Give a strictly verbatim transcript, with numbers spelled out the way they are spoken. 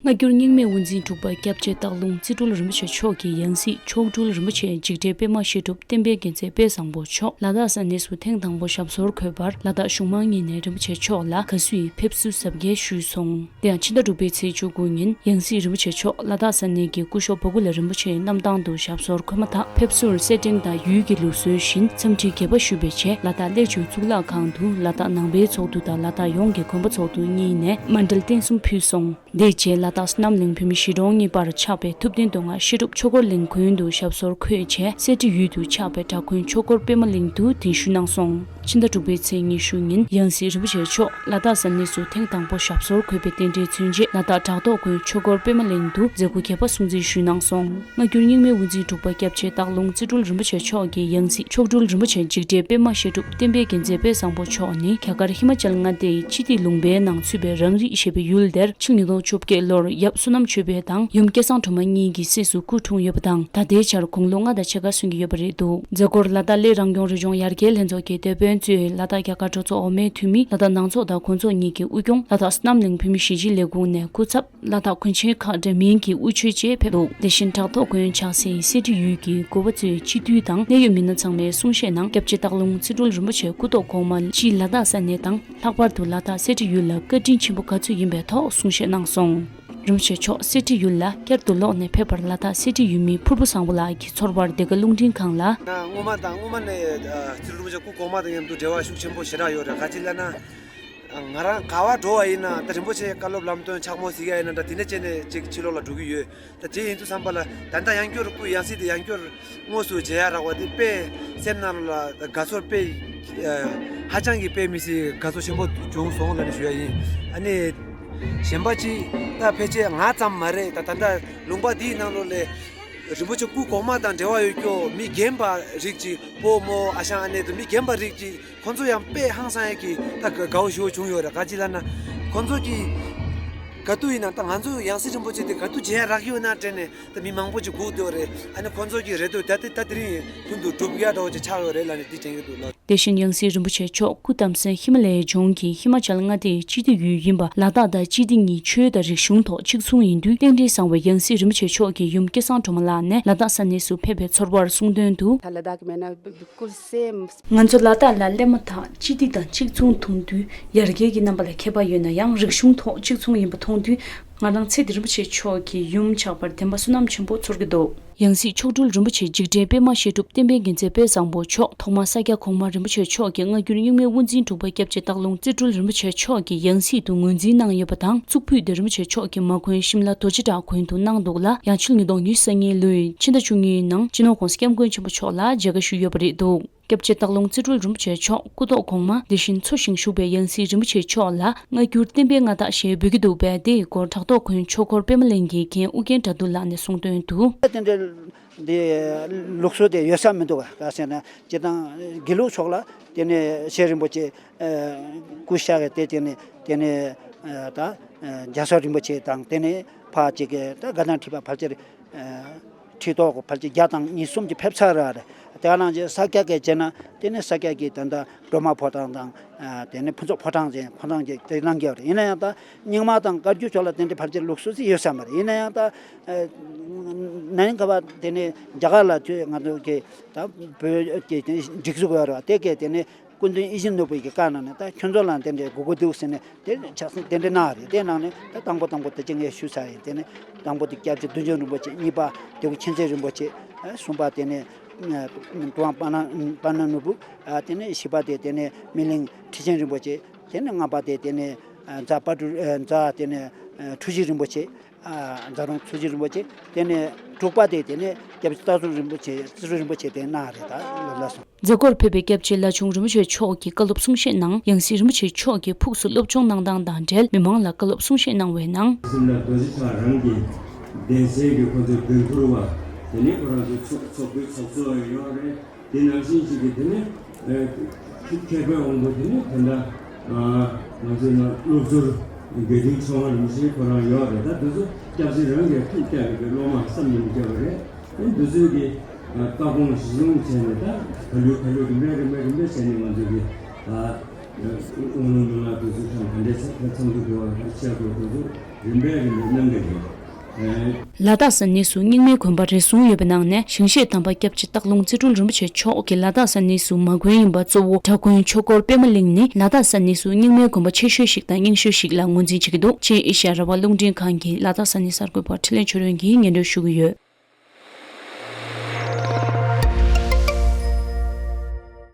སྔ་འགྱུར་རྙིང་མའི་དབུ་འཛིན་དྲུག་པ་སྐྱབས་རྗེ་སྟག་ལུང་རྩེ་སྤྲུལ་རིན་པོ་ཆེ་མཆོག་གི་ཡང་སྲིད་མཆོག་སྤྲུལ་རིན་པོ་ཆེ་འཇིགས་བྲལ་པད་མ་བཤད་སྒྲུབ་བསྟན་པའི་རྒྱལ་མཚན་དཔལ་བཟང་པོ་མཆོག་ལ་དྭགས་ས་གནས་སུ་ཐེངས་དང་པོ་ཞབས་སོར་འཁོད་པར། ལ་དྭགས་གཞུང་མང་གཉིས་ནས་རིན་པོ་ཆེ་མཆོག་ལ་དགའ་བསུ་ཡི་ཕེབས་བསུ་གཟབ་རྒྱས་ཞུས་སོང་། དེ་ཡང་ཕྱི་ཟླ་དྲུག་པའི་ཚེས་བཅུ་དགུ་ཉིན་ཡང་སྲིད་རིན་པོ་ཆེ་མཆོག་ལ་དྭགས་ས་གནས་ཀྱི་སྐུ་ཞབས་བ་ཀུ་ལ་རིན་པོ་ཆེའི་གནམ་ཐང་དུ་ཞབས་སོར་འཁོད་མ་ཐག་ཕེབས་བསུར་སེར་ཕྲེང་དང་ཡུལ་གྱི་ལུགས་སྲོལ་བཞིན་འཚམས་འདྲི་རྒྱས་པ་ཞུས་པའི་རྗེས། ལ་དྭགས་གླེ་ཆུ་གཙུག་ལག་ཁང་དུ་ལ་དྭགས་ནང་པའི་ཚོགས་འདུ་དང་ལ་དྭགས་ཡོངས་ཀྱི་དགོན་པ་ཚོགས་འདུ་གཉིས་ནས་མཎྜལ་རྟེན་གསུམ་ཕུལ་སོང་། དེའི་རྗེས་ལ་དྭགས་རྣམ་གླིང་བོད་མི་གཞིས་གྲོང་གཉིས་བར་ཆགས་པའི་ཐུབ་བསྟན་མདོ་སྔགས་བཤད་སྒྲུབ་ཆོས་འཁོར་གླིང་དགོན་དུ་ཞབས་སོར་འཁོད་རྗེས། གསེར་ཁྲི་ཡུལ་དུ་ཆགས་པའི་གྲྭ་དགོན་ཆོས་འཁོར་པད་མ་གླིང་དུ་གདན་ཞུ་གནང་སོང་། ཕྱི་ཟླ་དྲུག་པའི་ཚེས་ཉི་ཤུ་ཉིན་ཡང་སྲིད་རིན་པོ་ཆེ་མཆོག་ལ་དྭགས་ས་གནས་སུ་ཐེངས་དང་པོ་ཞབས་སོར་འཁོད་པའི་རྟེན་འབྲེལ་མཚོན་ཆེད་ལ་དྭགས་བྲག་ཐོག་དགོན་ཆོས་འཁོར་པད་མ་གླིང་དུ་མཛད་སྒོ་རྒྱས་པ་སྲུང་བརྩི་ཞུས་གནང་སོང་། སྔ་འགྱུར་རྙིང་མའི་དབུ་འཛིན་དྲུག་པ་སྐྱབས་རྗེ་སྟག་ལུང་རྩེ་སྤྲུལ་རིན་པོ་ཆེ་མཆོག་གི་ཡང་སྲིད་མཆོག་སྤྲུལ་རིན་པོ་ཆེ་འཇིགས་བྲལ་པད་མ་བཤད་སྒྲུབ་བསྟན་པའི་རྒྱལ་མཚན་དཔལ་བཟང་པོ་མཆོག་ནི་རྒྱ་གར་ཧི་མ་ཅལ་མངའ་སྡེའི་སྤྱི་ཏི་ལུང་པའི་ནང་ཚུད་པའི་རང་རིགས་ཞེས་པའི་ཡུལ་དེར་ཕྱི་ལོ་ཉིས་སྟོང་བཅོ་བརྒྱད་ལོར་ཡབ་བསོད་ནམས་ཆོས་འཕེལ་དང་ཡུམ་སྐལ་བཟང་སྒྲོལ་མ་གཉིས་ཀྱི་སྲས་སུ་སྐུ་འཁྲུངས་ཡོད་པ་དང་། ད་ལྟའི་ཆར་དགུང་ལོ་ལྔ་དང་ཕྱེད་ཀ་སོན་གྱི་ཡོད་པ་རེད་འདུག་མཛད་སྒོར་ལ་དྭགས་གླེ་རང་སྐྱོང་རི་ལྗོངས་ཡར་རྒྱས་ལྷན་ཚོགས་ཀྱི་དེད་དཔོན་གཙོས་ལ་དྭགས་རྒྱ་གར་གྲོས་ཚོགས་འོག་མའི་འཐུས་མི། ལ་དྭགས་ནང་ཚོགས་དང་གོང་ཚོགས་གཉིས་ཀྱི་དབུ་སྐྱོང་། ལ་དྭགས་རྣམ་གླིང་བོད་མི་གཞིས་བྱེས་ལས་ཁུངས་ནས་སྐུ་ཚབ། ལ་དྭགས་གོན་ཆེན་ཁག་འདྲ་མིན་གྱི་དབུ་ཆོས་བཅས་ཕེབས་འདུག་དེ་བཞིན་བྲག་ཐོག་དགོན་ཆགས་སའི་གསེར་ཁྲི་ཡུལ་གྱི་འགོ་པ་གཙོས་སྤྱི་འཐུས་དང་གནད་ཡོད་མི་སྣ་ཚང་མས་གསུང་བཤད་ནང་། སྐྱབས་རྗེ་སྟག་ལུང་རྩེ་སྤྲུལ་རིན་པོ་ཆེ་སྐུ་ཐོག་གོང་མ་སྤྱི་ལ་དྭགས་ས་གནས་དང་། ལྷག་པར་དུ་ལ་དྭགས་གསེར་ཁྲི་ཡུལ་ལ་བཀའ་དྲིན་ཆེན་པོ་ག་ཚོད་ཡིན་པའི་ཐོག་གསུང་བཤད་གནང་སོང་། རིན་པོ་ཆེ་མཆོག་གསེར་ཁྲི་ཡུལ་ལ་བསྐྱར་དུ་ལོག་ནས་ཕེབས་པར་ལ་དྭགས་གསེར་ཁྲི་ཡུལ་མི་ཕུར་བུ་བཟང་པོ་ལགས་ཀྱི་ཚོར་བར་འདི་ག་རླུང་འཕྲིན་ཁང་ལ། སྔོན་མ་དང་སྔོན་མ་ནས་ཚུལ་རིན་པོ་ཆེ་སྐུ་གོང་མ་དང་མཉམ་དུ་འབྲེལ་བ་ཤུགས་ཆེན་པོ་ཞེ་དྲག་ཡོད་རེད། ག་ཅི་ལབ་ན། ང་རང་ག་བ་འགྲོ་བ་ཡིན་ན་ད་རིན་པོ་ཆེ་བཀའ་སློབ་ལམ་སྟོན་ཕྱག་མོ་གཟིགས་ཡ་ཡིན་ན་འདྲ། དེ་འདྲ་བྱས་ནས་ཅིག་ཕྱི་ལོགས་ལ་འགྲོ་གི་ཡོད། ད་དེ་ཡིན་དུས་ཙམ་པ་ལ་ད་ལྟ་ཡང་བསྐྱར་སྐུ་ཡང་སྲིད་དེ་ཡང་བསྐྱར་དངོས་སུ་མཇལ་ཡ་རག་པ་དེ་དཔེ་སེམས་ནང་ལ་དགའ་ཚོར་དཔེ་ཧ་ཅང་གི་དཔེ་མི་སྲིད་དགའ་ཚོར་ཆེན་པོ་བྱུང་སོང་ལབ་ནས་ཞུ་ཡ་ཡིན། ཨ་ནི་གཞན་པ་ཅིག་ད་ཕལ་ཆེར་ང་ཙམ་མ་རེད། ད་ད་ལྟ་ལུང་པ་འདིའི་ནང་ལོགས་ལ་རིན་པོ་ཆེ་སྐུ་གོང་མ་དང་འབྲེལ་བ་ཡོད་ཀྱོ་མི་རྒན་པ་རིགས་ཅིག་བུ་མོ་ཨ་ཞང་ཨ་ནེ་དང་མི་རྒན་པ་རིགས་ཅིག་ཁོང་ཚོ་ཡང་དཔེ་ཧང་སང་ཡ་གི་ད་དགའ་བོ་ཞེ་པོ་བྱུང་ཡོད་རེད། ག་ཅི་ལབ་ན། ཁོང་ཚོ་གི་ག་དུས་ཡིན་ན་ད་ང་ཚོ་ཡང་སྲིད་རིན་པོ་ཆེ་དེ་ག་དུས་མཇལ་ཡ་རག་ཡོད་ན་དྲན་ནས་ད་མི་མང་པོ་ཅིག་སྒུག་བསྡད་ཡོད་རེད། ཨ་ནི་ཁོང་ཚོ་གི་རེ་འདོད་ད་དེ་ད་དེ་རིང་ཡིན་ཀུན་ཏུ་འགྲུབ་ཡ་འདྲ་བོ་ཅིག་ཆགས་ཡོད་རེད་ལབ་ནས་འདི་དྲན་གྱི་འདུག་ལགས། དེ་བཞིན་ཡང་སྲིད་རིན་པོ་ཆེ་མཆོག་སྐུ་བལྟམས་སའི་ཧི་མ་ལ་ཡའི་ལྗོངས་ཀྱི་ཧི་མ་ཅལ་མངའ་སྡེའི་སྤྱི་ཏི་ཡུལ་ཡིན་པ་ལ་དྭགས་དང་སྤྱི་ཏི་གཉིས་ཆོས་དང་རིག་གཞུང་ཐོག་གཅིག་མཚུངས་ཡིན་དུས། རྟེན་འབྲེལ་བཟང་བའི་ཡང་སྲིད་རིན་པོ་ཆེ་མཆོག་གི་ཡུམ་སྐལ་བཟང་སྒྲོལ་མ་ལགས་ནས་ལ་དྭགས་ས་གནས་སུ་ཕེབས་པའི་ཚོར་བར་གསུངས་དོན་དུ། ད་ལ་དྭགས་མེད་ན་བཀུར་སེམས། ང་ཚོ་ལ་དྭགས་ལ་སླེབས་མ་ཐག་སྤྱི་ཏི་དང་གཅིག་མཚུངས་མཐོང་དུས་ཡར་རྒྱས་ཀྱི་རྣམ་པ་ལ་ཁྱད་པར་ཡོད་ན་ཡང་རིག་གཞུང་ཐོག་གཅིག་མཚུངས་ཡིན་པ་མཐོང་དུས་ང་རང་ཚེ་འདི་རིན་པོ་ཆེ་མཆོག་གི་ཡུམ་ཆགས་པར་བདེན་པ་བསོད་ནམས་ཆེན་པོ་ཚོར་གྱི་འདུག་ཡང་སྲིད་མཆོག་སྤྲུལ་རིན་པོ་ཆེ་འཇིགས་བྲལ་པད་མ་བཤད་སྒྲུབ་བསྟན་པའི་རྒྱལ་མཚན་དཔལ་བཟང་པོ་མཆོག་ཐོག་མར་ས་སྐྱ་གོང་མ་རིན་པོ་ཆེ་མཆོག་གི་སྔ་འགྱུར་རྙིང་མའི་དབུ་འཛིན་དྲུག་པ་སྐྱབས་རྗེ་སྟག་ལུང་རྩེ་སྤྲུལ་རིན་པོ་ཆེ་མཆོག་གི་ཡང་སྲིད་དུ་ངོས་འཛིན་གནང་ཡོད་པ་དང་གཙུག་ཕུད་དེ་རིན་པོ་ཆེ་མཆོག་གི་མ་དགོན་ཤིམ་ལ་རྡོ་རྗེ་བྲག་དགོན་དུ་གནང་འདུག་ལ། ཡང་ཕྱི་ལོ་ཉིས་སྟོང་ཉི་ཤུ་རྩ་གཉིས་ལོའི་ཕྱི་ཟླ་བཅུ་གཉིས་ནང་སྤྱི་ནོར་༸གོང་ས་༸སྐྱབས་མགོན་ཆེན་པོ་མཆོག་ལ་མཇལ་ཁ་ཞུས་ཡོད་པ་རེད་འདུག་སྐྱབས་རྗེ་སྟག་ལུང་རྩེ་སྤྲུལ་རིན་པོ་ཆེ་མཆོག་སྐུ་ཐོག་གོང་མ་དེ་བཞིན་འཚོ་ཞིང་བཞུགས་པའི་ཡང་སྲིད་རིན་པོ་ཆེ་མཆོག་ལ་སྔ་འགྱུར་བསྟན་པའི་མངའ་བདག་ཞེས་འབོད་ཀྱི་འདུག་པས། དེའི་སྐོར་བྲག་ཐོག་དགོན་ཆོས་འཁོར་པད་མ་གླིང་གི་རྒན་ཨུ་རྒྱན་དགྲ་འདུལ་ལགས་ནས་གསུངས་དོན་དུ། དེ་འདྲའི་འདི་ལུགས་སྲོལ་དེ་ཡོད་ས་མི་འདུག་ག་ག་ཟེར་ན་སྤྱིར་བཏང་དགེ་ལུགས་ཕྱོགས་ལ་དེ་ནས་ཤེས་རིན་པོ་ཆེ་སྐུ་གཤེགས་དེ་དེ་ནས་དེ་ནས་ད་རྒྱ་ཚ་རིན་པོ་ཆེ་དང་དེ་ནས་ཕ་གཅིག་གི་ད་དགའ་ལྡན་ཁྲི་པ་ཕལ་ཆེར། ཁྲི་ཐོག་གི་ཕལ་ཆེར་བརྒྱ་དང་གཉིས་གསུམ་གྱི་ཕེབས་ཚར་ར་རེད། དེ་ག་ནང་བཞིན་ས་སྐྱ་སྐད་བྱས་ན་དེ་ནི་ས་སྐྱ་གི་ད་ལྟ་སྒྲོལ་མ་ཕོ་བྲང་དང་། དེ་ནི་ཕུན་ཚོགས་ཕོ་བྲང་ཅན་ཕོ་བྲང་གི་དེ་གནང་རྒྱུ་རེད། ཡིན་ན་ཡང་ད་རྙིང་མ་དང་བཀའ་བརྒྱུད་ཕྱོགས་ལ་དེ་འདྲའི་ཕལ་ཆེར་ལུགས་སྲོལ་ཞིག་ཡོད་ས་མ་རེད། ཡིན་ན་ཡང་ད་ནན་ག་བ་དེ་ནི་རྒྱ་གར་ལ་ཚུད་ང་ཚོ་གི་ད་བོད་ཀྱི་སྒྲིག་འཛུགས་ཡོད་རེད་བ། དེ་གས་དེ་ནི། སྐུ་མདུན་ཡིད་བཞིན་ནོར་བུ་ཡི་བཀའ་གནང་ནས་ད་ཁྱོད་ཚོ་ལ་དེ་འདྲའི་དགོས་མཁོ་འདུག་ཟེར་ནས་དེ་ཕྱག་སེང་དེ་འདྲའི་གནང་རེད། དེ་གནང་ནས་ད་དང་པོ་དང་པོ་དེ་ཅི་ངས་ཞུས་ཚར་ཡིན། དེ་ནས་དང་པོ་དེ་སྐྱབས་རྗེ་བདུད་འཇོམས་རིན་པོ་ཆེ། གཉིས་པ་དེ་གུ་མཁྱེན་བརྩེ་རིན་པོ་ཆེ། གསུམ་པ་དེ་ནས་ཀྲུང་དབྱང་པ་ན་པ་ན་ནོར་བུ། དེ་ནས་བཞི་པ་དེ་དེ་ནས་སྨིན་གླིང་ཁྲི་ཆེན་རིན་པོ་ཆེ། དེ་ནས་ལྔ་པ་དེ་དེ་ནས་རྫ་དཔལ་སྤྲུལ་རྫ་དེ་ནས་ཁྲུ་བཞི་རིན་པོ་ཆེ། རྫ་རོང་ཚུལ་ཁྲིམས་རིན་པོ་ཆེ། དེ་ནས་དྲུག་པ་དེ་དེ་ནས་སྐྱབས་རྗེ་སྟག་ཚང་རིན་པོ་ཆེ་རྩེ་སྤྲུལ་རིན་པོ་ཆེ་དེ་གནང་རེད། ད་ལབ་སོང་། མཛད་སྒོར་ཕེབས་པའི་སྐྱབས་རྗེ་བླ་ཆུང་རིན་པོ་ཆེ་མཆོག་གིས་བཀའ་སློབ་གསུང་བཤད་ནང་། ཡང་སྲིད་རིན་པོ་ཆེ་མཆོག་གིས་ཕུགས་སུ་སློབ་སྦྱོང་གནང་སྟངས་དང་འབྲེལ་མི་མང་ལ་བཀའ་སློབ་གསུང་བཤད་གནང་བའི་ནང་། སེམས་ལ་རྡོ་རྗེ་འཆང་རང་གི་གདན་སའི་གི་ཁོ་ཚོའི་འགན་འཁུར་བ། དེ་ནས་ཁོ་རང་ཚོའི་ཚོགས་ཚོགས་པའི་ཚོགས་གཙོ་ཡོད་རེད། དེ་ནང་བཞིན་ཞིག་གིས་དེ་ནི་ཨ་མཁས་པའི་དབང་པོ་དེ་ནི་ད་ལྟ་ང་ཚོའི་ནང་སློབ་ཟུར་དགེ་འདུན་ཆོས་དབང་རིན་པོ་ཆེ་ཁོ་རང་ཡོད་རེད། ད་འདི་ཚོ་སྐྱབས་རྗེ་རང་གིས་ཐུགས་བསྐྱངས་པའི་སློབ་མ་བསམ་གྱིས་མི་ཁྱབ་པ་རེད། དེ་འདི་ཚོའི་གི་ཨ་བཀའ་དགོངས་གཞི་བཟུང་བྱས་ནས་ད་ག་ལེར་ག་ལེར་རིམ་པས་རིམ་པས་རིམ་པས་བྱས་ནས་ང་ཚོའི་གི་ད་དབང་ལུང་མན་ངག་འདི་ཚོ་ཚང་ག་འདྲས་ཚང་ག་ཚང་གི་དགོས་པ་ག་རེ་བྱེད་དགོས་འདི་ཚོ། རིམ་པས་རིམ་པས་གནང་གི་ཡོད། ཨེ། ལ་དྭགས་ས་གནས་སུ་རྙིང་མའི་དགོན་པ་རེ་ཟུང་ཡོད་པའི་ནང་ནས་ཞིང་གཤེགས་དམ་པ་སྐྱབས་རྗེ་སྟག་ལུང་རྩེ་སྤྲུལ་རིན་པོ་ཆེ་མཆོག་གིས་ལ་དྭགས་ས་གནས་སུ་མ་དགོན་ཡིན་པ་གཙོ་བོ་སྒྲ་དགོན་ཆོས་འཁོར་པདྨ་གླིང་ནི་ལ་དྭགས་ས་གནས་སུ་རྙིང་མའི་དགོན་པ་ཆེ་ཤོས་ཤིག་དང་རྙིང་ཤོས་ཤིག་ལ་ངོས་འཛིན་བྱེད་ཀྱི་འདུག་ཅེས་ཨེ་ཤ་ཡ་རང་དབང་རླུང་འཕྲིན་ཁང་གི་ལ་དྭགས་ས་གནས་གསར་འགོད་པ་འཕྲིན་ལས་ཆོས་སྒྲོན་གྱིས་སྙན་སྒྲོན་ཞུ་གི་ཡོད།